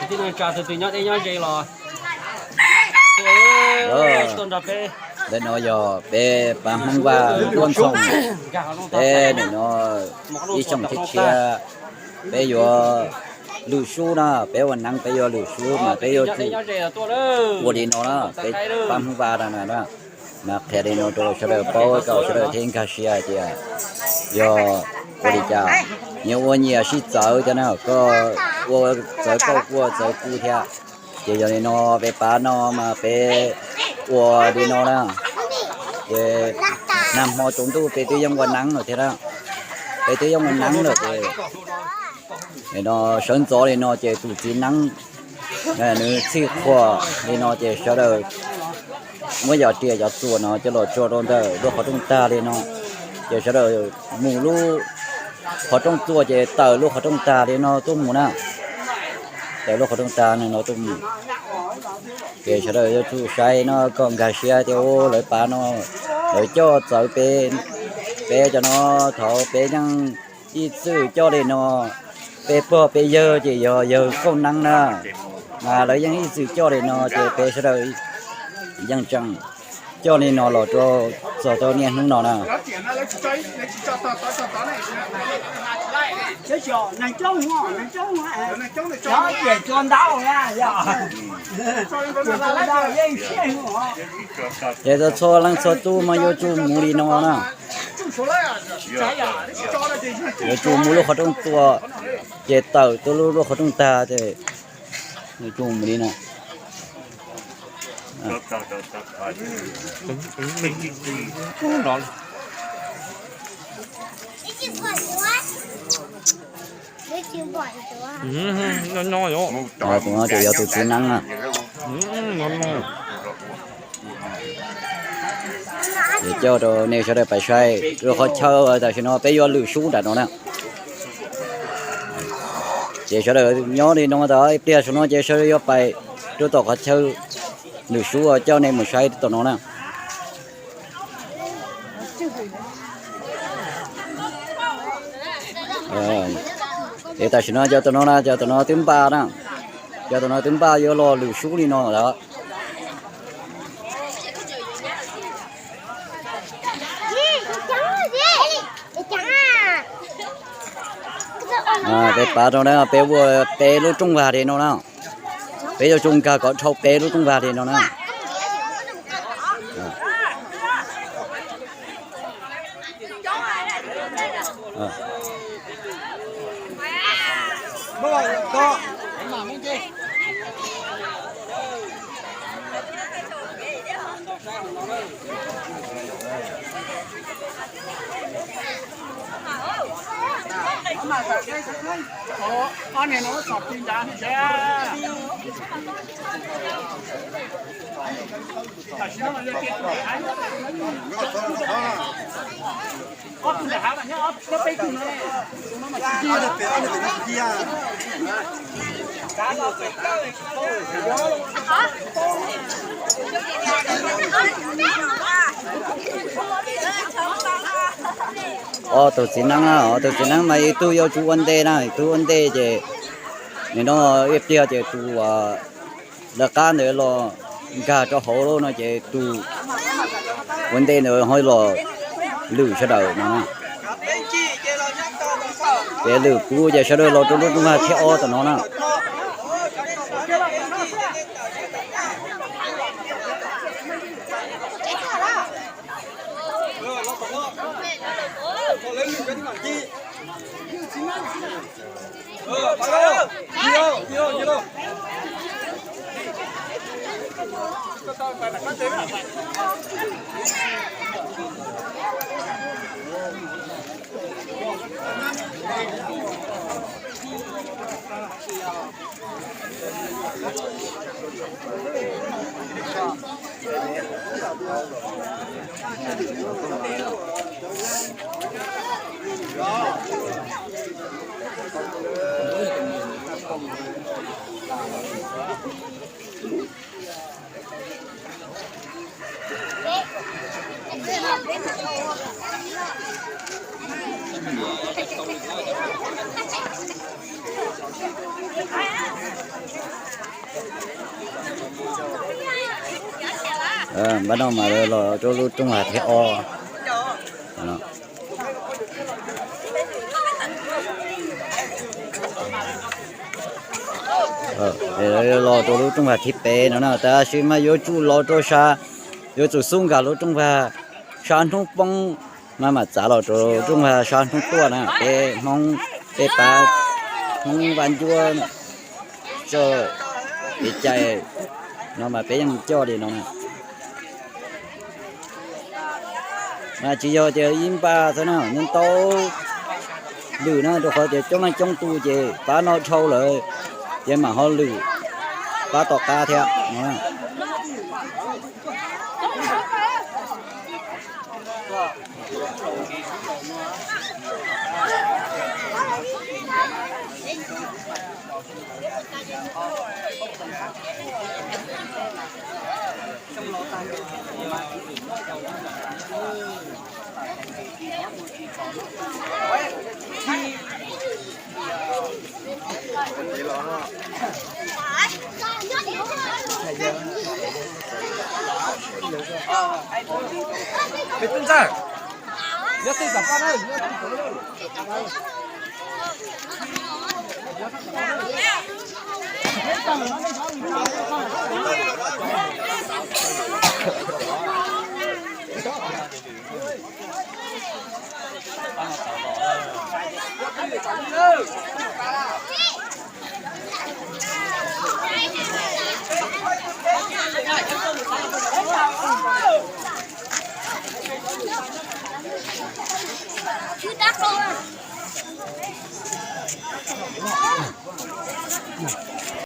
Tib neeg tsa tus twg nyob deb nyob ze los tuaj nrog peb. Ntawm no yog peb pab Hmoob Vaj Duab Ntxhoo, peb nim no ib xyoos tshiab tshiab peb yuav lwm sub na, peb ua neeb peb yuav lwm sub mas peb yuav tsum ua li no na, peb pab Hmoob Vaj na. Mas qhia li no rau sawv daws paub kom sawv daws thiaj nkag siab hais tias yog ua li cas, nyias ua nyias sib txawv thiab na, koj ua txawv koj kuj ua txawv kuv thiab. Ces yog li no peb pab no mas peb ua li no na, ces nag hmo tsaus ntuj peb twb yeej ua neeb lawm thiab na, peb twb yeej ua neeb lawm ces no sawv ntxov li no ces tus txiv neeb nws txhij qhua li no ces sawv daws muab yov riam yov txuas no coj los tso rau ntawm lub qhov rooj tag li no, ces sawv daws mus lub qhov rooj txuas ces tawm lub qhov rooj tag li no tuaj mus na, tawm lub qhov rooj tag li no tuaj mus. Ces sawv daws yuav tsum saib no kom nkag siab tias lawv pab no lawv coj txawv peb, peb cov no thaum peb yeej ib txwm coj li no, peb pog peb yawg ces yog yawg Fooj Neeb na, mas lawv yeej ib txwm coj li no ces peb sawv daws yeej tseem coj li no los rau txog rau niaj hnub no na. Ces txhua leej txhua tub mas yuav tsum mus li no na. Yuav tsum mus lub qhov rooj txuas, ces tawm tuaj lub lub qhov rooj tag ces yuav tsum mus li no. Tus no ces yog tus txiv neeb na. Ces coj rau nej sawv daws pais saib lub qhov chaw tam sim no peb yuav lwm sub nram no na. Ces sawv daws nyob li no tas ib pliag saum no ces sawv daws yuav pais rau tom qhov chaw lwm sub coj nej mus saib tom no na. Ces tam sim no cov tom no na, cov tom no twb npaj na, cov tom no twb npaj yuav los lwm sub li no lawm. Peb pab rau na, peb ua peb lub rooj vag li no na, peb yuav tsum nkag kom dhau peb lub rooj vag li no na. Ob tug txiv neeb, ob tug txiv neeb mas ib tug yuav tsum ua ntej na, ib tug ua ntej ces nim no ib pliag ces tus lawv qab ntawd los nkag rau hauv lawm no ces tus ua ntej ntawd ho los lwm sawv daws no na. Ces lwm kuv ces sawv daws los rau lub rooj vag thib ob tom no na. Npaj no mas los rau lub rooj vag thib ob. Los rau lub rooj vag thib peb no na, tab sis mas yuav tsum los rau sab, yuav tsum xub nkag lub rooj vag sab hnub poob, mas mam txav los rau rooj vag sab hnub tuaj na. Peb Hmoob, peb pab Hmoob Vaj Ncuab txoj kev cai no mas peb yeej coj li no na. Mas tsis yog tias ib npaj xwb na, yeej tau lwm na, rau qhov tias coob leej coob tus ces pab no dhau lawm ces mam ho lwm pab tom qab thiab.